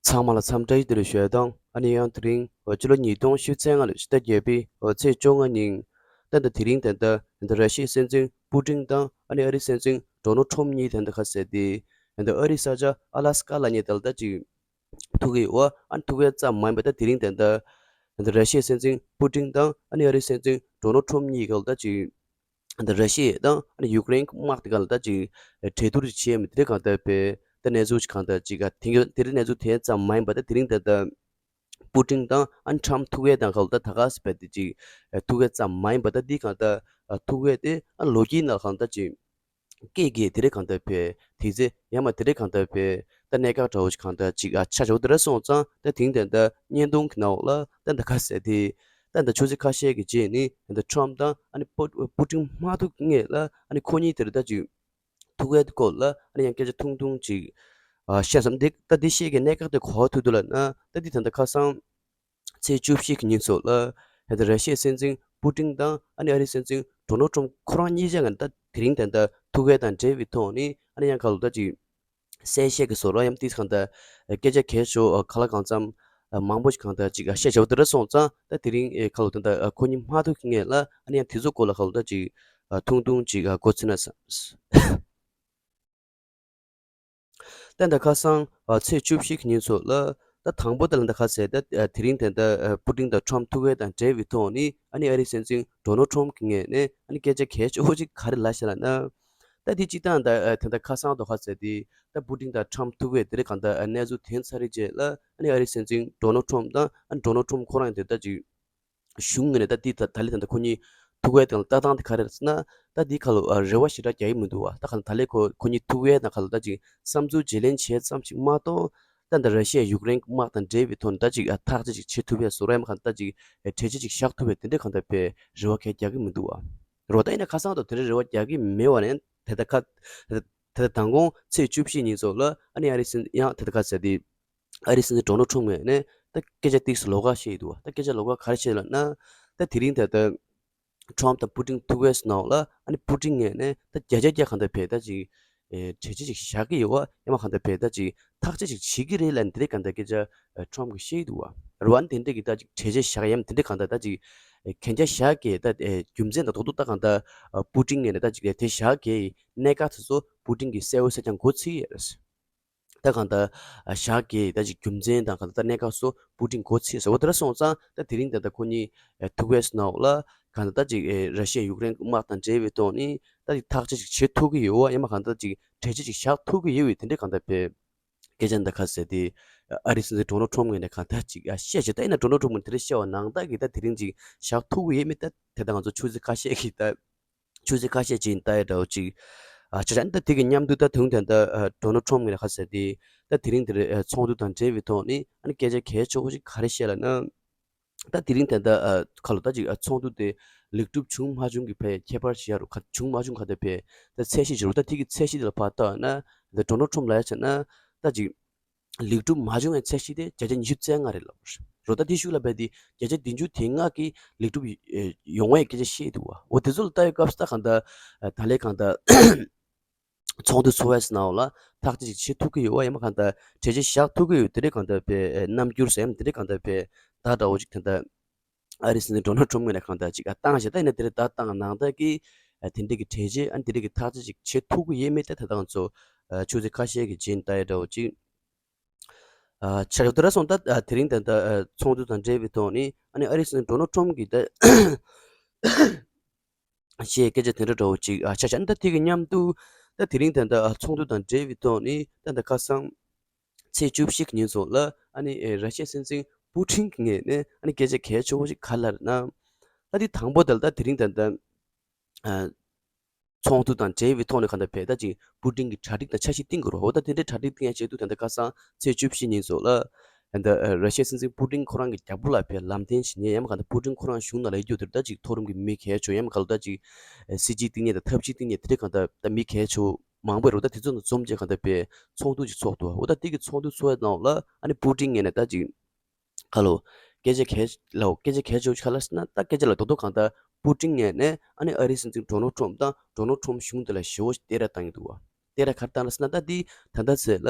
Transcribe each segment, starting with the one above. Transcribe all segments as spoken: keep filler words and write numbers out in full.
ཚང་མ་ལ་འཚམས་འདྲི་བདེ་ལེགས་ཞུ་ཡ་དང་། ཨ་ནི་ཡང་དེ་རིང་ཕྱི་ལོ་ཉིས་སྟོང་ཉི་ཤུ་རྩ་ལྔ་ལོའི་ཕྱི་ཟླ་བརྒྱད་པའི་ཚེས་བཅོ་ལྔ་ཉིན། ད་ལྟ་དེ་རིང་ད་ལྟ་ད་ལྟ་ར་ཤི་ཡའི་སྲིད་འཛིན་པུ་ཏིན་དང་ཨ་ནི་ཨ་རིའི་སྲིད་འཛིན་ཌོ་ནལ་ཊམ་གཉིས་ད་ལྟ་ཁ་གསལ་ཏེ། ད་ལྟ་ཨ་རིའི་ས་ཆ་ཨ་ལ་སི་ཀ་ལ་ཉེ་ད་ལྟ་ཅིག་ཐུག་གི་ཡོད་པ། ཨ་ནི་ཐུག་ཡ་ཙམ་མ་ཡིན་པ་ད་དེ་རིང་ད་ལྟ་ད་ལྟ་ར་ཤི་ཡའི་སྲིད་འཛིན་པུ་ཏིན་དང་ཨ་ནི་ཨ་རིའི་སྲིད་འཛིན་ཌོ་ནལ་ཊམ་གཉིས་ཀ་ལ་ད་ཅིག་ད་ར་ཤི་ཡ་དང་ཨ་ནི་ཡུཀ་རེན་དམག་དེ་ག་ལ་ད་ཅིག་གྲོས་བསྡུར་ཅིག་བྱས་མི་དེ་གང་ལྟར་བས་ད་གནས་ཚུལ་ཅིག་གང་ལྟར་ཅིག་ག་དེང་དེ་རིང་གནས་ཚུལ་དེ་ཙམ་མ་ཡིན་པ་ད་དེ་རིང་ད་ལྟ་པུ་ཏིན་དང་ཨ་ནི་ཊམ་ཐུག་ཡས་དང་ག་ལ་ད་ད་ག་ཟེ་བས་དེ་ཅིག་ཐུག་ཡས་ཙམ་མ་ཡིན་པ་ད་འདི་གང་ལྟར་ཐུག་ཡས་དེ་ཨ་ལོ་རྒྱུས་ནང་གང་ལྟར་ཅིག་སྐད་ཀྱི་དེ་རིང་གང་ལྟར་བས་དེ་ཚེ་ཡང་མ་དེ་རིང་གང་ལྟར་བས་ད་གནད་འགག་འདྲ་བོ་ཅིག་གང་ལྟར་ཅིག་ཨ་ཆ་བཞག་དེ་ར་སོང་ཙང་ད་དེང་དེ་ད་བརྙན་ཐུང་གི་ནང་ལ་ད་ད་ག་ཟེ་དེ། ད་ད་ཆུ་ཚོད་ཁ་ཤས་ཀྱི་རྗེས་ནི་ད་ཊམ་དང་ཨ་ནི་པུ་པུ་ཏིན་མ་ཐུག་སྔོན་ལ་ཨ་ནི་ཁོ་གཉིས་དེར་ད་ཅིག་ཐུག་ཡས་སྐོར་ལ་ཨ་ནི་ཡང་སྐད་ཆ་ཐུང་ཐུང་ཅིག་ཨ་བཤད་བསམ། འདི་ད་འདི་བཤད་ཀྱི་གནད་འགག་དེ་ག་པར་ཐུག་འདུག་ལབ་ན། ད་འདི་ད་ལྟ་ཁ་སང་ཚེས་བཅུ་བཞི་གི་ཉིན་ཚོ་ལ་ད་ལྟ་ར་ཤི་ཡའི་སྲིད་འཛིན་པུ་ཏིན་དང་ཨ་ནི་ཨ་རིའི་སྲིད་འཛིན་ཌོ་ནལ་ཊམ་ཁོ་རང་གཉིས་ཆ་ང་ད་དེ་རིང་ད་ལྟ་ཐུག་ཡས་དང་འབྲེལ་བའི་ཐོག་ནི་ཨ་ནི་ཡང་ག་ལ་ད་ཅིག་གསལ་བཤད་ཀྱི་བཟོ་འདྲ་ཡང་ཏིས་གང་ལྟར་སྐད་ཆ་གལ་ཆེ་ག་ལ་གང་འཚམ་མང་པོ་ཞིག་གང་ལྟར་ཅིག་བཤད་བྱ་བ་དེ་འདྲ་སོང་ཙང་། ད་དེ་རིང་ག་ལ་ད་ལྟ་ཁོ་གཉིས་མ་ཐུག་གི་སྔོན་ལ་ཨ་ནི་ཡང་དེ་ཚོ་སྐོར་ལ་ག་ལ་ད་ཅིག་ཐུང་ཐུང་ཅིག་མགོ་ཚོས་ན་བསམ། ད་ལྟ་ཁ་སང་ཚེས་བཅུ་བཞི་གི་ཉིན་ཚོ་ལ་ད་དང་པོ་ད་ལ་ད་ག་ཟེ་ད་དེ་རིང་ད་ལྟ་པུ་ཏིན་དང་ཊམ་ཐུག་ཡས་དང་འབྲེལ་བའི་ཐོག་ནི་ཨ་ནི་ཨ་རིའི་སྲིད་འཛིན་ཌོ་ནལ་ཊམ་གྱི་ངོས་ནས་ཨ་ནི་སྐད་ཆ་གལ་ཆེ་བོ་ཅིག་ག་རེ་ལབ་ཤག་ལབ་ན། ད་དེ་གཅིག་དང་ད་ད་ལྟ་ཁ་སང་དུ་ག་ཟེ་དེ་ད་པུ་ཏིན་དང་ཊམ་ཐུག་ཡས་དེ་རིང་གང་ལྟར་གནས་ཚུལ་དེ་ཚར་རེ་རྗེས་ལ་ཨ་ནི་ཨ་རིའི་སྲིད་འཛིན་ཌོ་ནལ་ཊམ་དང་ཨ་ནི་ཌོ་ནལ་ཊམ་ཁོ་རང་དེ་ད་ཅིག་གཞུང་ངོས་ནས་ད་འདི་ད་ད་ལི་ད་ད་ཁོ་གཉིས་ཐུག་ཡས་དང་ལྟ་སྟངས་དེ་ག་རེ་རེད་ཟེར་ན། ད་འདི་ཁ་ལོ་རེ་བ་ཞེ་དྲག་རྒྱག་གི་མི་འདུག་བ། ད་ག་ད་ལི་ཁོ་ཁོ་གཉིས་ཐུག་ཡས་དང་ག་ལོ་ད་ཅིག་བསམ་ཚུལ་བརྗེ་ལེན་བྱས་ཙམ་ཞིག་མ་གཏོགས། ད་ད་ར་ཤི་ཡ་ཡུཀ་རེན་དམག་དང་འབྲེལ་བའི་ཐོག་ནས་ད་ཅིག་ཐག་གཅོད་ཅིག་བྱེད་ཐུབ་ཡས་བཟོ་འདྲ་ཡང་མ་ག་ད་ཅིག་གྲོས་ཆོད་ཅིག་བཞག་ཐུབ་ཡས་དེ་འདྲ་གང་ལྟར་བས་རེ་བ་གང་རྒྱག་གི་མི་འདུག་བ། རེད་བ། ད་ཡིན་ན་ཁ་སང་དུ་དེ་འདྲ་རེ་བ་རྒྱག་གི་མེད་བ་ནས་དེ་ད་ཁ་དེ་ད་མདང་དགོང་ཚེས་བཅུ་བཞི་ཉིན་ཚོ་ལ་ཨ་ནི་ཨ་རི་སྲིད་ཡང་དེ་ད་ཁ་ཟེར་དེ། ཨ་རིའི་སྲིད་འཛིན་ཌོ་ནལ་ཊམ་ངོས་ནས་ད་སྐད་ཆ་ཏིག་ཙམ་ལོགས་ཀ་བཤད་ཡི་འདུག་བ། ད་སྐད་ཆ་ལོགས་ཀ་ག་རེ་བཤད་ལབ་ན། ད་དེ་རིང་ད་ལྟ་ཊམ་དང་པུ་ཏིན་ཐུག་པའི་ནང་ལ་ཨ་ནི་པུ་ཏིན་ངོས་ནས་ད་བརྒྱ་ཆ་བརྒྱ་གང་ལྟར་བས་ད་ཅིག་ཨེ་གྲོས་ཆོད་ཅིག་བཞག་གི་ཡོད་བ། ཡང་མ་གང་ལྟར་བས་ད་ཅིག་ཐག་གཅོད་ཅིག་བྱེད་ཀྱི་རེད་ལབ་ནས་དེ་རིང་གང་ལྟར་སྐད་ཆ་ཨེ་ཊམ་གྱིས་བཤད་ཡི་འདུག་བ། རེད་བ། ཨ་ནི་དེ་འདྲ་གི་ད་ཅིག་གྲོས་ཆོད་བཞག་ཡང་དེ་འདྲ་གང་ལྟར་ད་ཅིག་ཨེ་གན་རྒྱ་བཞག་གི་ད་ཨེ་རྒྱུ་མཚན་དང་རྡོག་རྡོག་ད་གང་ལྟར་ཨ་པུ་ཏིན་ངོས་ནས་ད་ཅིག་ཨེ་དེ་བཞག་གི་གནད་འགག་དེ་ཚོ་པུ་ཏིན་གྱིས་གསལ་བོ་གསལ་རྐྱང་མགོ་ཚོས་ཡོད་རེད། ད་གང་ལྟར་ཨ་བཞག་གི་ད་ཅིག་རྒྱུ་མཚན་དང་གང་ལྟར་ད་གནད་འགག་སོགས་པུ་ཏིན་མགོ་ཚོས་ཟེར་བ་དེ་འདྲ་སོང་ཙང་། ད་དེ་རིང་ད་ལྟ་ཁོ་གཉིས་ཨ་ཐུག་པའི་ནང་ལ་གང་ལྟར་ད་ཅིག་ཨེ་ར་ཤི་ཡ་ཡུཀ་རེན་དམག་དང་འབྲེལ་བའི་ཐོག་ནས་ད་ཅིག་ཐག་གཅོད་ཅིག་བྱེད་ཐུབ་ཀྱི་ཡོད་བ། ཡང་མ་གང་ལྟར་ཅིག་གྲོས་ཆོད་ཅིག་བཞག་ཐུབ་ཀྱི་ཡོད་བས་དེ་འདྲ་གང་ལྟར་བས་སྐད་ཆ་འདི་ཁ་ཟེར་དེ་ཨ་རིའི་སྲིད་འཛིན་ཌོ་ནལ་ཊམ་ངོས་ནས་གང་ལྟར་ཅིག་ཨ་བཤད་བྱས། ད་ཡིན་ན་ཌོ་ནལ་ཊམ་ངོས་ནས་དེ་འདྲ་བཤད་པ་ནང་ལྟར་གྱི་ད་དེ་རིང་ཅིག་བཞག་ཐུབ་ཀྱི་ཡོད་མེད་ད་དེ་ད་ང་ཚོ་ཆུ་ཚོད་ཁ་ཤས་ཀྱི་ད། ཆུ་ཚོད་ཁ་ཤས་ཅིག་ལྟ་ཡ་འདྲ་བོ་ཅིག་ཨ་ཆ་ཆ་ནི་ད་དེ་གི་མཉམ་དུ་ད་དུང་ད་ལྟ་ཨ་ཌོ་ནལ་ཊམ་ངོས་ནས་ཁ་ཟེར་དེ་ད་དེ་རིང་དེར་ཨ་ཚོགས་འདུ་དང་འབྲེལ་བའི་ཐོག་ནས་ཨ་ནི་སྐད་ཆ་གལ་ཆེ་བོ་ཅིག་ག་རེ་བཤད་ལབ་ན། ད་དེ་རིང་ད་ལྟ་ཨ་ཁ་ལོ་ད་ཅིག་ཨ་ཚོགས་འདུ་དེ་ལེགས་གྲུབ་བྱུང་མ་བྱུང་གི་ཕའི་ཁྱད་པར་ཞིག་ཡོད་རུང་ག་བྱུང་མ་བྱུང་ག་ད་ཕའི་ད་ཚད་གཞི་ཞིག་རུང་། ད་དེ་གི་ཚད་གཞི་དེ་ལ་ཕར་ལྟ་ན་ད་ཌོ་ནལ་ཊམ་ལབ་ཡ་ཆ་ན་ད་ཅིག་ལེགས་གྲུབ་མ་བྱུང་བའི་ཚད་གཞི་དེ་བརྒྱ་ཆ་ཉི་ཤུ་རྩ་ལྔ་རེད་ལབ་རེད། ད་དེ་ཤུགས་ལ་བས་དེ་བརྒྱ་ཆ་བདུན་ཅུ་དེ་ལྔ་གི་ལེགས་གྲུབ་ཡོང་བའི་སྐད་ཆ་བཤད་འདུག་བ། འོ་དེ་ཚོ་ལ་ལྟ་བའི་སྐབས་སུ་ད་གང་ལྟར་ད་ལས་གང་ལྟར་ཚོགས་འདུ་ཚོགས་པའི་ནང་ལ་ཐག་གཅོད་ཅིག་བྱེད་ཐུབ་ཀྱི་ཡོད་བ། ཡང་མ་གང་ལྟར་གྲོས་ཆོད་བཞག་ཐུབ་ཀྱི་ཡོད། དེ་འདྲའི་གང་ལྟར་བས་རྣམ་འགྱུར་ཟེར་ཡ་དེ་འདྲའི་གང་ལྟར་བས་ད་འདྲ་བོ་ཅིག་ད་ལྟ་ཨ་རིའི་སྲིད་འཛིན་ཌོ་ནལ་ཊམ་ངོས་ནས་གང་ལྟར་ཅིག་ཨ་བཏང་བྱས། ད་ཡིན་ན་དེ་འདྲ་ད་བཏང་ནང་ལྟར་གྱི་ཨ་དེ་འདྲའི་གི་གྲོས་ཆོད་ཨ་དེ་འདྲའི་གི་ཐག་གཅོད་ཅིག་བྱེད་ཐུབ་ཀྱི་ཡོད་མེད་ད་ད་ང་ཚོ་ཨ་ཆུ་ཚོད་ཁ་ཤས་ཀྱི་རྗེས་ལྟ་ཡ་འདྲ་བོ་ཅིག་ཨ་ཆ་ཆོག་དེ་འདྲ་སོང་། ད་ཨ་དེ་རིང་ད་ལྟ་ཨ་ཚོགས་འདུ་དང་འབྲེལ་བའི་ཐོག་ནས་ཨ་ནི་ཨ་རིའི་སྲིད་འཛིན་ཌོ་ནལ་ཊམ་གྱིས་ད་བཤད་སྐད་ཆ་དེ་འདྲ་འདྲ་བོ་ཅིག་ཨ་ཆ་ཆ་ནི་ད་དེ་གི་མཉམ་དུ་ད་དེ་རིང་ད་ལྟ་ཨ་ཚོགས་འདུ་དང་འབྲེལ་བའི་ཐོག་ནས་ད་ལྟ་ཁ་སང་ཚེས་བཅུ་བཞི་གི་ཉིན་ཚོ་ལ་ཨ་ནི་ཨེ་ར་ཤི་ཡའི་སྲིད་འཛིན་པུ་ཏིན་གྱི་ངོས་ནས་ཨ་ནི་སྐད་ཆ་གལ་ཆེ་བོ་ཞིག་ག་རེ་ལབ་རེད་ན། ད་དེ་དང་པོ་དེ་ལ་ད་དེ་རིང་ད་ལྟ་ཨ་ཚོགས་འདུ་དང་འབྲེལ་བའི་ཐོག་ནས་གང་ལྟར་བས་ད་ཅིག་པུ་ཏིན་གྱི་གྲ་སྒྲིག་དང་འཆར་གཞི་བཏིང་དགོས་རེད། འོ་ད་དེ་འདྲའི་གྲ་སྒྲིག་བཏིང་ཡ་ཆེད་དུ་ད་ལྟ་ཁ་སང་ཚེས་བཅུ་བཞི་ཉིན་ཚོ་ལ་ད་ལྟ་ར་ཤི་ཡའི་སྲིད་འཛིན་པུ་ཏིན་ཁོ་རང་གི་རྒྱབ་ལ་བས་ལམ་སྟོན་བྱེད་མཁན། ཡང་མ་གང་ལྟར་པུ་ཏིན་ཁོ་རང་གཞུང་ནང་ལ་ཡོད་རྒྱུ་དེར་ད་ཅིག་མཐོ་རིམ་གྱི་མི་གལ་ཆེ་བོ། ཡང་མ་གང་ལྟར་ད་ཅིག་སྲིད་ཇུས་བཏིང་མཁན་དང་ཐབས་ཇུས་བཏིང་མཁན་དེ་འདྲའི་གང་ལྟར་ད་མི་གལ་ཆེ་བོ་མང་པོ་ཡོད་རེད། ད་དེ་ཚོ་ནང་འཛོམས་བྱས་གང་ལྟར་བས་ཚོགས་འདུ་ཅིག་ཚོགས་འདུག་འོ་ད་དེ་གི་ཚོགས་འདུ་ཚོགས་པའི་ནང་ལ་ཨ་ནི་པུ་ཏིན་ངོས་ནས་ད་ཅིག་ཁ་ལོ། སྐད་ཆ་གལ་ལ་སྐད་ཆ་གལ་ཆེ་བོ་ཅིག་ག་རེ་ལབ་ཟེར་ན། ད་སྐད་ཆ་ལ་རྡོག་རྡོག་གང་ལྟར་པུ་ཏིན་ངོས་ནས་ཨ་ནི་ཨ་རིའི་སྲིད་འཛིན་ཌོ་ནལ་ཊམ་དང་ཌོ་ནལ་ཊམ་གཞུང་དེ་ལ་ཞེ་བོ་ཞིག་སྟེར་ར་བཏང་གི་འདུག་བ། དེ་ར་ག་རེ་བཏང་ར་ཟེར་ན། ད་འདི་ད་ལྟ་ཚེ་ལ་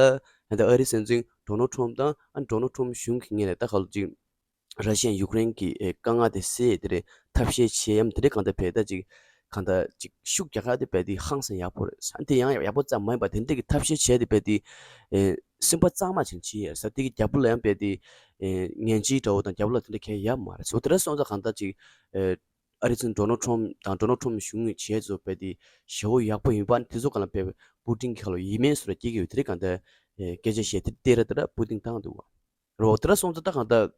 ད་ལྟ་ཨ་རིའི་སྲིད་འཛིན་ཌོ་ནལ་ཊམ་དང་ཨ་ཌོ་ནལ་ཊམ་གཞུང་གི་ངོས་ནས་ད་ག་ལ་ཅིག་ར་ཤི་ཡ་ཡུཀ་རེན་གྱི་ཨེ་དཀའ་ངལ་དེ་སེལ་དེ་རེད། ཐབས་ཤེས་བྱེད་ཡམ་དེ་རེད། གང་ལྟར་བས་ད་ཅིག་གང་ལྟར་ཅིག་ཤུགས་རྒྱག་ཁ་དེ་བས་དེ་ཧང་སང་ཡག་པོ་རེད་ས། དེ་ཡང་ཡག་པོ་ཙམ་མ་ཡིན་པ་དེ་འདྲ་གི་ཐབས་ཤེས་བྱས་དེ་བས་དེ་ཨེ་སེམས་པ་གཙང་མ་ཅན་བྱེད་ཡ་ས། དེ་གི་རྒྱབ་པོ་ལ་ཡང་བས་དེ་ཨེ་ངན་ཇུས་འདྲ་བོ་དང་རྒྱབ་ལ་དེ་འདྲ་གལ་ཡ་མ་རེད་ས། དེ་འདྲ་སོང་ཙང་གང་ལྟར་ཅིག་ཨེ་ཨ་རིའི་སྲིད་འཛིན་ཌོ་ནལ་ཊམ་དང་ཌོ་ནལ་ཊམ་གཞུང་གི་བྱས་ཚོ་བས་དེ་ཞེ་བོ་ཡག་པོ་ཡིན་པ་ནི་དེ་ཚོ་གང་ལ་བས་པུ་ཏིན་གི་ཁ་ལོ་ཡིད་སྨོན་སུ་ར་སྐྱེ་གི་ཡོད། དེ་རེད། གང་ལྟར་ཨེ་སྐད་ཆ་བཤད་དེ་དེ་ར་དེ་ར་པུ་ཏིན་བཏང་འདུག་བ། རོ་དེ་ར་སོང་ཙང་ད་གང་ལྟར་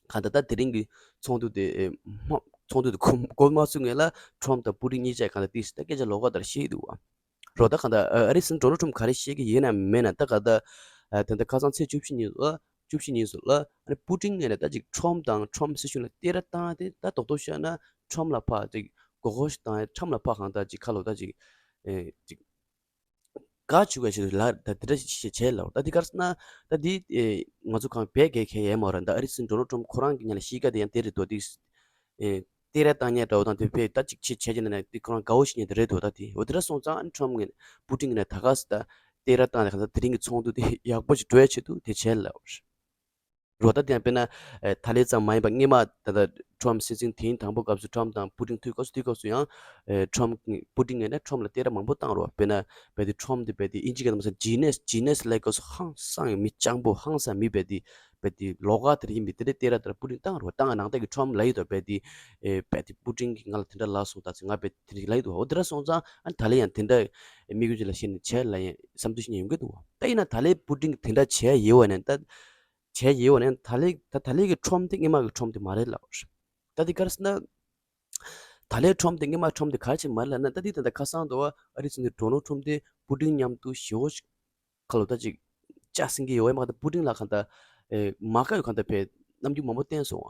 གང་ལྟར་ད་དེ་རིང་གི་ཚོགས་འདུ་དེ་ཨེ་མ་ཚོགས་འདུ་དེ་འགོ་འགོ་མ་ཚུགས་སྔོན་ལ་ཊམ་དང་པུ་ཏིན་གཉིས་ཆ་གང་ལྟར་ཏིས་ད་སྐད་ཆ་ལོགས་ཀ་ལྟར་བཤད་འདུག་བ། རོ་ད་གང་ལྟར་ཨ་རིའི་སྲིད་འཛིན་ཌོ་ནལ་ཊམ་ག་རེ་བཤད་ཀྱི་ཡིན་ན་མེད་ན། ད་གང་ལྟར་ཨ་ད་ལྟ་ཁ་སང་ཚེས་བཅུ་བཞི་ཉིན་ཨ་བཅུ་བཞི་ཉིན་སོགས་ལ་ཨ་ནི་པུ་ཏིན་ངོས་ནས་ད་ཅིག་ཊམ་དང་ཊམ་སྲིད་གཞུང་ལ་བསྟོད་ར་བཏང་སྟེ། ད་རྡོག་རྡོག་བཤད་ན་ཊམ་ལ་ཕར་ཅིག་མགོ་སྐོར་ཞིག་བཏང་ཡ། ཊམ་ལ་ཕར་གང་ལྟར་ཅིག་ཁ་ལོ་ད་ཅིག་ཨེ་ཅིག་དགའ་བཅུག་པའི་ཆེད་དུ་ལ་ད་དེ་འདྲ་ཞིག་བྱས་ལ། ད་འདི་ག་རེ་ཟེར་ན་ད་འདི་ཨེ་ང་ཚོ་གང་བས་གལ་གལ་ཡས་མ་རེད། ད་ཨ་རིའི་སྲིད་འཛིན་ཌོ་ནལ་ཊམ་ཁོ་རང་གི་ངོས་ལ་གཤིས་ཀ་དེ་ཡང་དེ་རེད་དོ། དེ་ཨེ་བསྟོད་ར་བཏང་ཉན་འདྲ་བོ་དང་དེ་བས་ད་ཅིག་ཆེ་བྱས་ཀྱི་ན་ནས་དེ་ཁོ་རང་དགའ་བོ་ཞིག་ཉན་དེ་རེད་དོ། ད་དེ་འོ་དེ་འདྲ་སོང་ཙང་ཨ་ནི་ཊམ་ངོས་ནས་པུ་ཏིན་ངོས་ནས་ད་ག་ཟེ་ད་བསྟོད་ར་བཏང་ནས་གང་ལྟར་དེ་རིང་གི་ཚོགས་འདུ་དེ་ཡག་པོ་ཞིག་འགྲོ་ཡ་ཆེད་དུ་དེ་བྱས་ལ། རོ་ད་དེ་ཡང་དཔེར་ན་ཨེ་ད་ལན་ཙམ་མ་ཡིན་པ་སྔོན་མ་ད་ལྟ་ཊམ་སྲིད་འཛིན་དེའི་དང་པོ་སྐབས་སུ་ཊམ་དང་པུ་ཏིན་ཐུག་སྐབས་སུ་དེའི་སྐབས་སུ་ཡང་ཨེ་ཊམ་པུ་ཏིན་ངོས་ནས་ཊམ་ལ་བསྟོད་ར་མང་པོ་བཏང་རོ། དཔེར་ན་བས་དེ་ཊམ་དེ་བས་དེ་ཨིན་ཇི་སྐད་ནང་མ་ཟེར་ཇི་ནེས་ཇི་ནེས་ལེག་གོ་སུ་ཧང་སང་མི་སྤྱང་པོ་ཧང་སང་མི་བས་དེ་བས་དེ་ལོགས་ཀ་དེར་ཡིན་པའི་དེ་འདྲའི་བསྟོད་ར་དེར་པུ་ཏིན་བཏང་རོ། བཏང་ནང་ད་གི་ཊམ་ལ་ཡོད་དོ་བས་དེ་ཨེ་བས་དེ་པུ་ཏིན་གྱིས་ང་ལ་དེ་འདྲ་ལབ་སོང་ད་ཚེ་ང་བས་དེ་རིགས་ལ་ཡོད་དོ། འོ་དེ་འདྲ་སོང་ཙང་ཨ་ད་ལན་ཡང་དེ་འདྲ་དམིགས་ཡུལ་ཅིག་ལ་བཤད་ནས་བྱས་ལ་ཡང་བསམ་ཚུལ་ཞིག་ཡོང་གི་འདུག་ད་ཡིན་ན་ད་ལན་པུ་ཏིན་གྱིས་དེ་འདྲ་བྱས་ཡོད་བ་ནས་ད། བྱས་ཡོད་བ་ནས་ད་ལན་ད་ད་ལན་གྱི་ཊམ་དེ་སྔོན་མ་གི་ཊམ་དེ་མ་རེད་ལབ་པ་རེད། ད་དེ་ག་རེ་ཟེར་ན། ད་ལན་ཊམ་དེ་སྔོན་མ་ཊམ་དེ་ག་རེ་བྱས་མ་རེད་ལབ་ན། ད་དེ་ད་ལྟ་ཁ་སང་དུ་ཨ་རི་ཚོ་ནས་ཌོ་ནལ་ཊམ་དེ་པུ་ཏིན་མཉམ་དུ་ཞེ་བོ་ཞིག་ཁ་ལོ་ད་ཅིག་ལྕགས་སེང་གེ་ཡོད་བས་མ་ད་པུ་ཏིན་ལ་གང་ལྟར་ཨེ་མ་དགའ་བའི་གང་ལྟར་བས་རྣམ་འགྱུར་མང་པོ་བསྟན་སོང་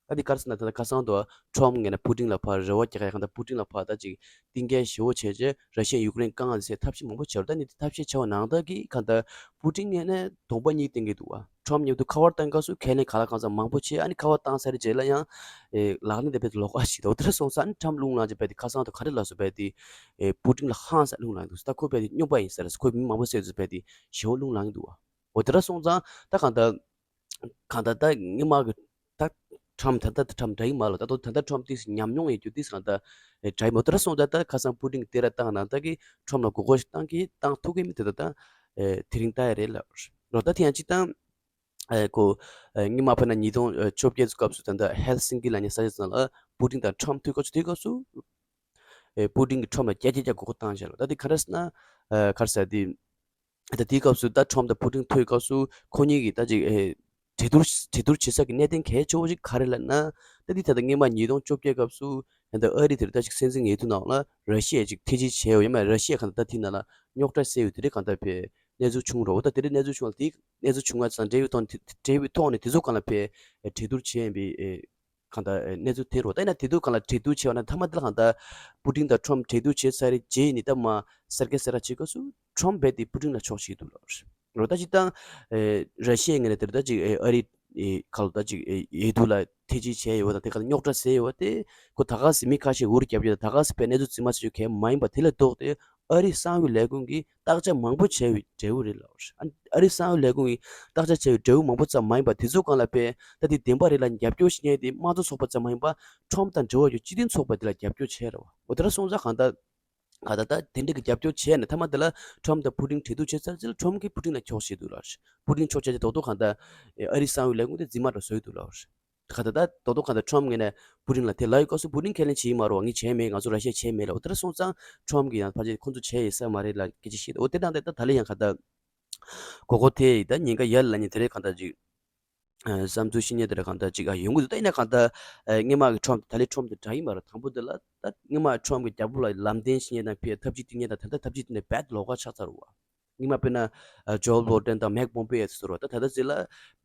ཨ། ད་དེ་ག་རེ་ཟེར་ན་ད་ལྟ་ཁ་སང་དུ་ཊམ་ངོས་ནས་པུ་ཏིན་ལ་ཕར་རེ་བ་རྒྱག་ཡ་གང་ལྟར་པུ་ཏིན་ལ་ཕར་ད་ཅིག་གཏིང་སྐྱེལ་ཞེ་བོ་བྱས་རྗེས་ར་ཤི་ཡ་ཡུཀ་རེན་དཀའ་ངལ་དེ་སེལ་ཐབས་ཤེས་མང་པོ་བྱས་རོ། ད་ནི་དེ་ཐབས་ཤེས་བྱས་པ་ནང་ལྟར་གྱི་གང་ལྟར་པུ་ཏིན་ངོས་ནས་གདོང་པ་གཉིས་བསྟན་གྱི་འདུག་བ། ཊམ་མཉམ་དུ་ཁ་པར་བཏང་སྐབས་སུ་ཁས་ལེན་ག་ལ་གང་འཚམ་མང་པོ་བྱས། ཨ་ནི་ཁ་པར་བཏང་ཚར་རྗེས་ལ་ཡང་ཨེ་ལག་ལེན་དེ་བས་ལོགས་ཀ་ཞིག་འདུག་དེ་འདྲ་སོང་ཙང་ཨ་ནི་ཊམ་རླུང་ལངས་རྗེས་བས་དེ་ཁ་སང་དུ་ག་རེ་ལབ་སོང་བས་དེ་ཨེ་པུ་ཏིན་ལ་ཧང་སང་རླུང་ལངས་འདུག་ད་ཁོ་བས་དེ་སྨྱོན་པ་ཡིན་ས་རེད། ཁོས་མི་མང་པོ་བསད་འདུག་བས་དེ་ཞེ་བོ་རླུང་ལངས་འདུག་བ། འོ་དེ་འདྲ་སོང་ཙང་ད་གང་ལྟར་གང་ལྟར་ད་སྔོན་མ་གི་ད་ཊམ་ད་ལྟ་ཊམ་འདྲ་ཡི་མ་ལ་ད་དོ་ད་ལྟ་ཊམ་ཏིས་ཉམས་མྱོང་ཡོད་རྒྱུ་ཏིས་གང་ལྟར་ཨེ་འདྲ་ཡི་མ། འོ་དེ་འདྲ་སོང་ཙང་ད་ཁ་སང་པུ་ཏིན་གྱིས་བསྟོད་ར་བཏང་ནང་ད་གི་ཊམ་ལ་མགོ་སྐོར་ཞིག་བཏང་གི་བཏང་ཐུབ་གི་མི་དེ་ད་ད་ཨེ་དེ་རིང་ལྟ་ཡ་རེད་ལབ་རོ། ད་དེ་ཡང་ཅི་ད། ཨེ་ཁོ་ཨེ་སྔོན་མ་ཕ་ན་ཉིས་སྟོང་བཅོ་བརྒྱད་སྐབས་སུ་ད་ལྟ་ཧེལ་སིང་ཀི་ལ་ནི་ས་ཆ་ཚང་ལ་པུ་ཏིན་དང་ཊམ་ཐུག་སྐབས་སུ་དེའི་སྐབས་སུ་ཨེ་པུ་ཏིན་གྱིས་ཊམ་ལ་བརྒྱ་ཆ་བརྒྱ་མགོ་སྐོར་བཏང་བཞག་ལ། ད་དེ་ག་རེ་ཟེར་ན་ཨེ་ག་རེ་ཟེར་དེ་ད་དེའི་སྐབས་སུ་ད་ཊམ་དང་པུ་ཏིན་ཐུག་སྐབས་སུ་ཁོ་གཉིས་ཀྱིས་ད་ཅིག་ཨེ་གྲོས་བསྡུར་གྲོས་བསྡུར་བྱེད་ས་ཀྱི་གནད་དོན་གལ་ཆེ་བོ་ཞིག་ག་རེ་ལབ་ན། ད་དེ་ད་ལྟ་སྔོན་མ་ཉིས་སྟོང་བཅོ་བརྒྱད་སྐབས་སུ་ད་ལྟ་ཨ་རི་དེར་ད་ཅིག་སྲིད་འཛིན་འོས་བསྡུ་ནང་ལ་ར་ཤི་ཡས་ཅིག་ཐེ་ཇུས་བྱས་ཡོད་ཡིན་མ་ར་ཤི་ཡས་གང་ལྟར་ད་དེ་ནང་ལ་རྙོག་དྲ་སེལ་ཡོད་དེ་རིགས་གང་ལྟར་བས་གནས་ཚུལ་བྱུང་རོགས། ད་དེ་རིང་གནས་ཚུལ་བྱུང་བ་དེ་གནས་ཚུལ་བྱུང་བ་ཙང་འབྲེལ་ཡོད་ཐོག་ནས་འབྲེལ་ཡོད་ཐོག་ནས་དེ་ཚོ་གང་ལ་ཕེ་གྲོས་བསྡུར་བྱས་ཡིན་པའི་གང་ལྟར་གནས་ཚུལ་དེ་རོ། ད་ཡིན་ན་དེ་དུས་གང་ལ་གྲོས་བསྡུར་བྱས་པ་ན་མཐའ་མ་དེ་ལ་གང་ལྟར་པུ་ཏིན་དང་ཁྲོམ་གྲོས་བསྡུར་བྱས་ཚར་རེད་རྗེས་ནི་ད་མ་སེར་སྐད་སེ་ར་བྱེད་སྐབས་སུ་ཁྲོམ་རྦད་དེ་པུ་ཏིན་ལ་ཕྱོགས་བྱེད་འདུག་ལ་རོ། ད་ཅི་ད་ར་ཤི་ཡའི་ངོས་ནས་དེ་ལ་ད་ཅིག་ཨ་རི་ག་ལ་ད་ཅིག་འོས་བསྡུ་ལ་ཐེ་ཇུས་བྱས་ཡོད་དང་དེ་ག་ལ་རྙོག་དྲ་བཟོས་ཡོད་དེ་ཁོ་ད་ག་སེ་མི་ཁ་ཤས་འུར་རྒྱབ་ཡོད་ད་ག་སེ་པའི་གནས་ཚུལ་རྫུན་མ་བཟོ་རྒྱུ་གལ་མ་ཡིན་པ་དེ་ལས་ལྡོག་སྟེ། ཨ་རིའི་གསང་བའི་ལས་ཁུངས་ཀྱིས་བརྟག་དཔྱད་མང་པོ་བྱས་པའི་འབྲས་བུ་རེད་ལབ་པ་རེད། ཨ་ཨ་རིའི་གསང་བའི་ལས་ཁུངས་ཀྱིས་བརྟག་དཔྱད་བྱས་པའི་འབྲས་བུ་མང་པོ་ཙམ་མ་ཡིན་པ་དེ་ཚོ་གང་ལ་ཕན། ད་དེ་བདེན་པ་རེད་ལ་རྒྱབ་སྐྱོར་བྱེད་མཁན་དེ་དམངས་གཙོ་ཚོགས་པ་ཙམ་མ་ཡིན་པ་ཁྲོམ་དང་འབྲེལ་བ་ཡོད་སྤྱི་མཐུན་ཚོགས་པ་དེ་ལ་རྒྱབ་སྐྱོར་བྱས་རེད་བ། འོ་དེ་འདྲ་སོང་ཙང་གང་ལྟར་གང་ལྟར་ད་དེ་འདྲ་གི་རྒྱབ་སྐྱོར་བྱས་ནས་མཐའ་མ་དེ་ལ་ཁྲོམ་དང་པུ་ཏིན་གྲོས་བསྡུར་བྱས་ཚར་རྗེས་ལ་ཁྲོམ་གྱིས་པུ་ཏིན་ལ་ཕྱོགས་བྱས་འདུག་ལབ་པ་རེད། པུ་ཏིན་ཕྱོགས་བྱས་རྗེས་རྡོག་རྡོག་གང་ལྟར་ཨ་རིའི་གསང་བའི་ལས་ཁུངས་དེ་རྫུན་མ་འདྲ་བཟོས་འདུག་ལབ་པ་རེད། ག་ད་ད་རྡོག་རྡོག་ག་ད་ཁྲོམ་ངོས་ནས་པུ་ཏིན་ལ་དེ་ལབ་ཡོད་སྐབས་སུ་པུ་ཏིན་ཁས་ལེན་བྱེད་ཀྱི་མ་རེད་བ། ངས་བྱས་མེད། ང་ཚོ་ར་ཤི་ཡས་བྱས་མེད་ལབ། འོ་དེ་འདྲ་སོང་ཙང་ཁྲོམ་གྱིས་ཡང་ཕལ་ཆེར་ཁོ་ཚོ་བྱས་ཡོད་ས་མ་རེད་ལབ་སྐད་ཆ་བཤད་འདུག་འོ་དེ་དང་དེ་ད་ད་ལན་ཡང་ག་ད་གོ་གོ་དེ་ཡིས་ད་ཉེན་ཁ་ཡར་ལ་ཉེ་དེ་རེད་གང་ལྟར་ཅིག་བསམ་ཚུལ་བཤད་མཁན་དེ་རེད་གང་ལྟར་ཅིག་ཨ་ཡོང་གི་འདུག་ད་ཡིན་ན་གང་ལྟར་སྔོན་མ་གི་ཁྲོམ་དེ་ད་ལན་ཁྲོམ་དེ་འདྲ་ཡིན་མ་རེད། དང་པོ་དེ་ལ་ད་སྔོན་མ་ཁྲོམ་གྱི་རྒྱབ་ལོགས་ལ་ལམ་སྟོན་བྱེད་མཁན་དང་ཕར་ཐབས་ཇུས་སྟོན་མཁན་དང་ད་ལྟ་ཐབས་ཇུས་དེ་ནས་རྦད་ལོགས་ཀ་ཆགས་ཚར་བ། སྔོན་མ་དཔེར་ན་ཇོ་བྷའི་ཌེན་དང་མེག་པོམ་པེ་ཡོ་ཚོ་རོ། ད་ད་ལྟ་ཟེར་ལ་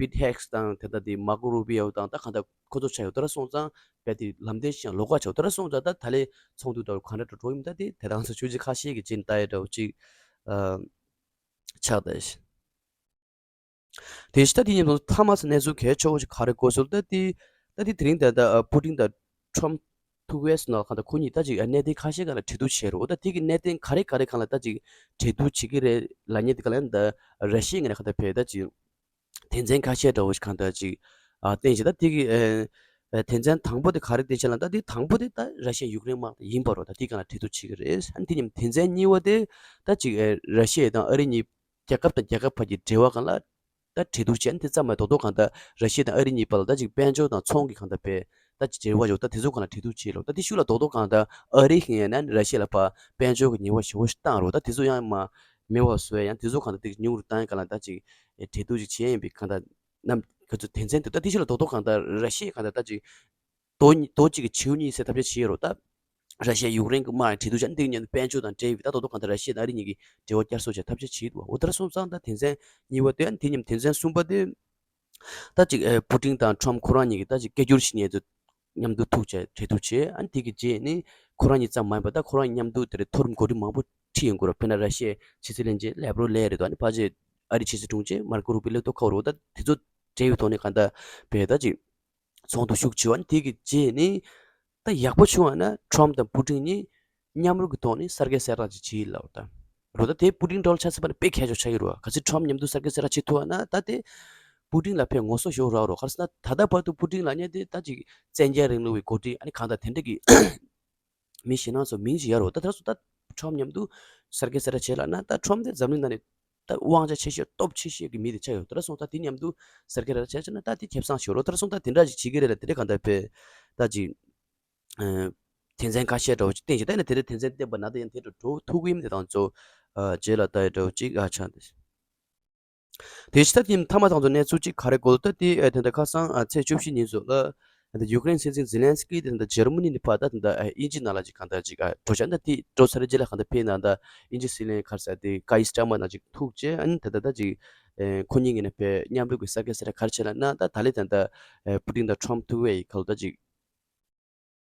པིཊ་ཧེག་སི་དང་ད་ལྟ་དེ་མར་ཀོ་རུ་བི་ཡོ་དང་ད་གང་ལྟར་ཁོ་ཚོ་ཆགས་ཡོད། ད་ར་སོང་ཙང་རྦད་དེ་ལམ་སྟོན་བྱས་ལོགས་ཀ་ཆགས། ད་ར་སོང་ཙང་ད་ད་ལན་ཚོགས་འདུ་འདྲ་བོ་གང་འདྲ་འགྲོ་འགྲོ་ཡིན་ད་དེ་དེ་རང་ཚོ་ཆོས་བརྒྱུད་ཁ་ཤས་ཀྱི་རྗེས་ནས་ལྟ་ཡ་འདྲ་བོ་ཅིག་ཨ་ཆགས་ད་ཤི། དེ་ཤི་ད་དེ་ཉིན་མཐའ་མ་ཚོ་གནས་ཚུལ་གལ་ཆེ་བོ་ཞིག་ག་རེ་གོ་སོང་ད་དེ་ད་དེ་དེ་རིང་ད་ད་པུ་ཏིན་དང་ཁྲོམ་ ཐུག་པའི་སོང་ན་གང་ལྟར་ཁོ་གཉིས་ད་ཅིག་གནད་དོན་ཁ་ཤས་སྒང་ལ་གྲོས་བསྡུར་བྱས་རེད། འོ་ད་དེ་གི་གནད་དོན་ག་རེ་ག་རེ་སྒང་ལ་ད་ཅིག་གྲོས་བསྡུར་བྱེད་ཀྱི་རེད་ལབ་མཁན་དེ་ག་ལ་ད་ར་ཤི་ཡའི་ངོས་ནས་གང་ལྟར་བས་ད་ཅིག་དོན་ཚན་ཁ་ཤས་འདྲ་བོ་ཞིག་གང་ལྟར་ཅིག་ཨ་བསྟན་བྱས། ད་དེ་གི་ཨ་ཨ་དོན་ཚན་དང་པོ་དེ་ག་རེ་བསྟན་བྱས་ལབ་ན། ད་དེ་དང་པོ་དེ་ད་ར་ཤི་ཡ་ཡུཀ་རེན་དམག་དེ་ཡིན་པ་རེད། ད་དེ་སྒང་ལ་གྲོས་བསྡུར་བྱེད་ཀྱི་རེད། ཨ་ནི་དེ་མཉམ་དོན་ཚན་གཉིས་པ་དེ་ད་ཅིག་ཨ་ར་ཤི་ཡ་དང་ཨ་རི་གཉིས་རྒྱལ་ཁབ་དང་རྒྱལ་ཁབ་བར་གྱི་འབྲེལ་བ་སྒང་ལ་ད་གྲོས་བསྡུར་བྱས། ཨ་ནི་དེ་ཙམ་མ་རྡོག་རྡོག་གང་ལྟར་ར་ཤི་ཡ་དང་ཨ་རི་གཉིས་བར་ལ་ད་ཅིག་དཔལ་འབྱོར་དང་ཚོང་གི་གང་ལྟར་བས་ད་ཅིག་འབྲེལ་བ་ཡོད། ད་དེ་ཚོ་སྒང་ལ་གྲོས་བསྡུར་བྱས་ལོ། ད་དེ་ཤུགས་ལ་རྡོག་རྡོག་གང་ལྟར་ཨ་རི་ཡིན་ན་ར་ཤི་ཡ་ལ་ཕར་དཔལ་འབྱོར་གྱི་ཉེས་པ་ཞེ་པོ་ཞིག་བཏང་རོགས། ད་དེ་ཚོ་ཡང་མ་མེད་པ་བཟོ་ཡ། ཡང་དེ་ཚོ་གང་ལྟར་དེ་ཉུང་རུ་བཏང་ཡ་སྒང་ལ་ད་ཅིག་གྲོས་བསྡུར་ཅིག་བྱས་ཡིན་པའི་གང་ལྟར་རྣམ་ག་ཚོད་དོན་ཚན་དེ། ད་དེ་ཤུགས་ལ་རྡོག་རྡོག་གང་ལྟར་ར་ཤི་ཡ་གང་ལྟར་ད་ཅིག་རྡོ་གཉིས་རྡོ་གཅིག་གི་མཆེའུ་གཉིས་ཟེར་ཐབས་ཤེས་བྱེད་རོགས། ད་ར་ཤི་ཡ་ཡུཀ་རེན་གྱི་དམག་གྲོས་བསྡུར་བྱས། ཨ་ནི་དེ་གི་མཉམ་དུ་དཔལ་འབྱོར་དང་འབྲེལ་བའི་ད་རྡོག་རྡོག་གང་ལྟར་ར་ཤི་ཡ་དང་ཨ་རི་གཉིས་ཀྱི་འབྲེལ་བ་བསྐྱར་གསོ་བྱེད་ཐབས་ཤེས་བྱེད་འདུག་འོ་ད་སོང་ཙང་ད་དོན་ཚན་གཉིས་པ་དེ། ཨ་ནི་དེ་མཉམ་དོན་ཚན་གསུམ་པ་དེ་ད་ཅིག་ཨ་པུ་ཏིན་དང་ཁྲོམ་ཁོ་རང་གཉིས་ཀྱིས་ད་ཅིག་སྐད་སྒྱུར་བྱེད་མཁན་ཚོ་མཉམ་དུ་ཐུག་བྱས་གྲོས་བསྡུར་བྱས། ཨ་ནི་དེ་གི་རྗེས་ནི་ཁོ་རང་གཉིས་ཙམ་མ་ཡིན་པ་ད་ཁོ་རང་མཉམ་དུ་དེ་རིང་མཐོ་རིམ་འགོ་ཁྲིད་མང་པོ་ཁྲིད་ཡོང་གི་རེད། དཔེར་ན་ར་ཤི་ཡའི་ཕྱི་སྲིད་བློན་ཆེན་ལེབ་རོབ་སླེབས་རེད་དོ། ཨ་ནི་ཕལ་ཆེར་ཨ་རིའི་ཕྱི་སྲིད་དྲུང་ཆེ་མར་ཀོ་རུ་པི་སླེབས་ཐུབ་ཁག་རེད། འོ་ད་དེ་ཚོ་འབྲེལ་བའི་ཐོག་ནས་གང་ལྟར་བས་ད་ཅིག་ཚོགས་འདུ་ཤུགས་ཆེ་བ། ཨ་ནི་དེ་གི་རྗེས་ནི་ད་ཡག་པོ་བྱུང་བ་ན་ཁྲོམ་དང་པུ་ཏིན་གཉིས་མཉམ་རུབ་ཀྱི་ཐོག་ནས་གསར་བརྗེ་གསལ་བསྒྲགས་ཅིག་བྱེད་ལབ་ད། རོ་ད་དེ་པུ་ཏིན་འདྲ་བོ་ཆགས་སྲིད་པ་ནི་དཔེ་གལ་ཆེ་བ་ཆགས་ཀྱི་རེད་བ། གལ་སྲིད་ཁྲོམ་མཉམ་དུ་གསར་བརྗེ་གསལ་བསྒྲགས་བྱེད་ཐུབ་བ་ན་ད་དེ་པུ་ཏིན་ལ་དཔེ་ངོ་སོ་ཞེ་པོ་རག་རོགས། ག་རེ་ཟེར་ན་ད་ལྟ་བར་དུ་པུ་ཏིན་ལབ་མཁན་དེ་ད་ཅིག་བཙན་རྒྱལ་རིང་ལུགས་པའི་འགོ་ཁྲིད་ཨ་ནི་གང་ལྟར་དེ་འདྲ་གི་མི་ཞེད་སྣང་ཚོ་མིང་ཅིག་ཡོད་རེད། ད་ད་སོ་ད་ཁྲོམ་མཉམ་དུ་གསར་བརྗེ་གསལ་བསྒྲགས་བྱས་ལབ་ན་ད་ཁྲོམ་དེ་འཛམ་གླིང་ནང་ནས་ད་དབང་ཆ་ཆེ་ཤོས་སྟོབས་ཆེ་ཤོས་ཀྱི་མི་དེ་ཆགས་ཡོད། ད་ད་སོང་ད་དེ་མཉམ་དུ་གསར་བརྗེ་ར་བྱས་བྱས་ན་ད་དེ་ཁེ་བཟང་ཞིག་རེད། ད་ད་སོང་ད་དེ་འདྲ་ཅིག་བྱེད་ཀྱི་རེད་ལ། དེ་འདྲ་གང་ལྟར་བས་ད་ཅིག་ཨ་དོན་ཚན་ཁ་ཤས་འདྲ་བོ་ཅིག་བསྟན་ཞིག་ད་ནི་དེ་འདྲ་དོན་ཚན་བསྟན་པ་ན་ད་ཡང་དེ་འདྲ་འགྲོ་ཐུབ་ཀྱི་མི་དེ་དང་ཚོ་ཨ་རྗེས་ལ་ད་ཡ་འདྲ་བོ་ཅིག་ཨ་ཆགས་འདུག་དེ་ཕྱི་ད་ཐེངས་མཐའ་མ་ཐང་དུ་གནས་ཚུལ་གཅིག་ག་རེ་གོ་ལ། ད་དེ་ཨ་དེ་འདྲ་ཁ་སང་ཨ་ཚེས་བཅུ་བཞི་ཉིན་ཚོ་ལ་ཨ་ད་ཡུཀ་རེན་སྲིད་འཛིན་ཛེ་ལན་སི་ཀི་དེ་འདྲ་འཇར་མ་ནི་ནས་ཕར་ད་དེ་འདྲ་ཨ་དབྱིན་ཇི་ནང་ལ་ཅིག་གང་ལྟར་ཅིག་ཨ་འགྲོ་བྱ། ད་དེ་འགྲོ་ཚར་རྗེས་ལ་གང་ལྟར་ཕེབས་ན་ད་དབྱིན་ཇི་སྲིད་བློན་ག་རེ་ཟེར་དེ་ཀ་ཡི་སི་ཊར་མར་ནང་ཅིག་ཐུག་རྗེས་ཨ་ནི་ད་ད་ད་ཅིག་ཨ་ཁོ་གཉིས་ཀྱི་ནས་ཕེབས་མཉམ་རུབ་ཀྱི་གསར་བརྗེ་གསལ་བསྒྲགས་ག་རེ་བྱས་ལབ་ན། ད་ད་ལས་ད་ད་ཨ་པུ་ཏིན་དང་ཁྲོམ་ཐུག་པའི་ཁ་ལོ་ད་ཅིག་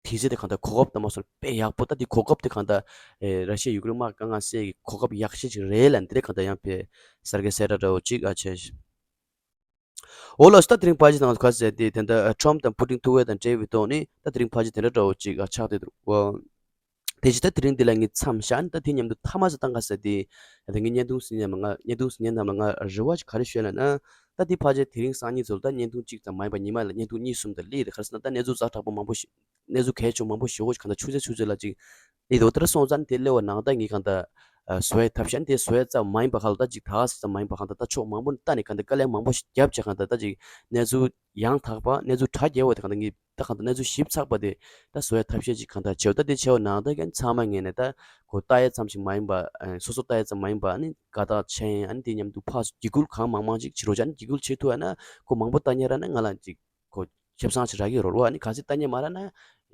དུས་ཚོད་དེ་གང་ལྟར་གོ་སྐབས་དང་མ་སོང་དཔེ་ཡག་པོ། ད་དེ་གོ་སྐབས་དེ་གང་ལྟར་ཨེ་ར་ཤི་ཡ་ཡུཀ་རེན་དམག་དཀའ་ངལ་སེལ་གྱི་གོ་སྐབས་ཡག་ཤོས་ཅིག་རེད་ལ། འདི་རེད་གང་ལྟར་ཡང་དཔེ་གསར་བརྗེ་གསལ་བསྒྲགས་འདྲ་བོ་ཅིག་ཨ་བྱས། འོ་ལགས་སོ། ད་དེ་རིང་ཕལ་ཆེར་དང་ག་ཟེར་དེ་དེ་འདྲ་ཁྲོམ་དང་པུ་ཏིན་ཐུག་པ་དང་འབྲེལ་བའི་ཐོག་ནས་ད་དེ་རིང་ཕལ་ཆེར་དེ་འདྲ་འདྲ་བོ་ཅིག་ཨ་ཆགས་བསྡད་འདུག་འོ། དེ་བཞིན་ད་དེ་རིང་འདི་ལ་ངས་མཚམས་བཞག་ནས་ད་དེ་མཉམ་དུ་མཐའ་མ་ཟེར་སྟངས་ག་ཟེར་དེ། ད་ངས་བརྙན་ཐུང་གཟིགས་མཁན་རྣམས་ལ་ང་བརྙན་ཐུང་གཟིགས་མཁན་རྣམས་ལ་ང་རེ་བ་ཅིག་ག་རེ་ཞུ་ལབ་ན། ད་དེ་ཕལ་ཆེར་དེ་རིང་སང་ཉིན་ཚོ་ལ་ད་བརྙན་ཐུང་གཅིག་ཙམ་མ་ཡིན་པ་ཉི་མ་ལ་བརྙན་ཐུང་གཉིས་གསུམ་དང་སླེབས་རེད། ག་རེ་ཟེར་ན་ད་གནས་ཚུལ་ཛ་དྲག་པོ་མང་པོ་ཞིག་གནས་ཚུལ་གལ་ཆེ་མང་པོ་ཞེ་པོ་ཞིག་གང་ལྟར་ཆུ་ཚོད་ཆུ་ཚོད་ལ་ཅིག་སླེབས་འདུག་དེ་འདྲ་སོང་ཙང་དེ་སླེབས་པ་ནང་ད་ངས་གང་ལྟར་བཟོ་ཡའི་ཐབས་ཤེས། དེ་བཟོ་ཡ་ཙམ་མ་ཡིན་པ་ག་ལ་ད་ཅིག་ད་ག་ཟེ་ཙམ་མ་ཡིན་པ་གང་ལྟར་ད་ཕྱོགས་མང་པོ་ནས་ལྟ་ནས་གང་ལྟར་དཀའ་ལས་མང་པོ་ཞིག་བརྒྱབ་བྱས་གང་ལྟར་ད་ཅིག་གནས་ཚུལ་ཡང་དག་པ་གནས་ཚུལ་གྲ་རྒྱས་པ་དེ་གང་ལྟར་ངས་ད་གང་ལྟར་གནས་ཚུལ་ཞིབ་ཚགས་པ་དེ་ད་བཟོ་ཡ་ཐབས་ཤེས་ཅིག་གང་ལྟར་བྱེད། ད་དེ་བྱས་པ་ནང་ད་ཀྱང་ཚང་མ་ངས་ནས་ད་ཁོ་ལྟ་ཡ་ཙམ་ཞིག་མ་ཡིན་པ། ཨ་སོ་སོ་ལྟ་ཡ་ཙམ་མ་ཡིན་པ། ཨ་ནི་དགའ་རྟགས་ཆེན། ཨ་ནི་དེ་མཉམ་དུ་ཕར་འཇིགས་སྐུལ་གང་མང་མང་ཅིག་བྱེད་རོགས་བྱ། ཨ་ནི་འཇིགས་སྐུལ་བྱེད་ཐུབ་ཡ་ན་ཁོ་མང་པོ་ལྟ་མཁན་རག་ན་ང་ལ་ཅིག་ཁོ་ཁེ་བཟང་ཞིག་རག་གི་རེད་བ། ཨ་ནི་གལ་སྲིད་ལྟ་མཁན་མ་རག་ན་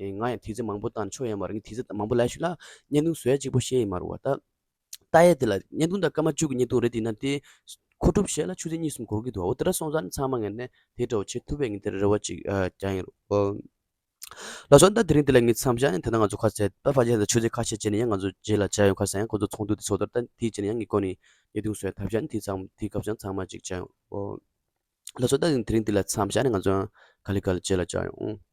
ཨེ་ང་ཡང་དུས་ཚོད་མང་པོ་བཏང་ཆོག་ཡ་མ་རེད། ངས་དུས་ཚོད་མང་པོ་ལས་ཤུལ་ལ་བརྙན་ཐུང་བཟོ་ཡ་གཅིག་པོ་ཤེས་ཡ་མ་རེད་བ། ད་ལྟ་ཡ་དེ་ལ་བརྙན་ཐུང་དང་སྐར་མ་བཅུ་གི་བརྙན་ཐུང་རེད། དེ་ན་དེ་མཁོ་སྒྲུབ་བྱས་ལ་ཆུ་ཚོད་གཉིས་གསུམ་འགོར་གི་འདུག་འོ་དེ་འདྲ་སོང་ཙང་ཚང་མ་ངས་ནས་དེ་འདྲ་བོ་བྱེད་ཐུབ་པའི་ངས་དེ་རེ་བ་ཅིག་ཨ་རྒྱག་ཡིན་རོ། ལགས་སོ། ད་དེ་རིང་འདི་ལ་ངས་མཚམས་བཞག་ནས། དེ་ནས་ང་ཚོ་ཁ་ཟས་ད་ཕལ་ཆེར་ད་ཆུ་ཚོད་ཁ་ཤས་རྗེས་ནས་ཡང་ང་ཚོ་རྗེས་ལ་མཇལ་ཡོང་། ཁ་ཟས་ཡང་ཁོ་ཚོ་ཚོགས་འདུ་དེ་ཚོགས་དུས་ད་དེའི་རྗེས་ནས་ཡང་ངས་ཁོ་ནས་བརྙན་ཐུང་བཟོ་ཡ་ཐབས་ཤེས་ཨ་ནི་དེ་ཚང་དེའི་སྐབས་སུ་ཡང་ཚང་མ་ཅིག་མཇལ་ཡོང་། ཨོ། ལགས་སོ། ད་དེ་རིང་འདི་ལ་མཚམས་བཞག་ནས་ང་ཚོ་ཡང་ག་ལེ་ག་ལེ་རྗེས་ལ་མཇལ་ཡོང་།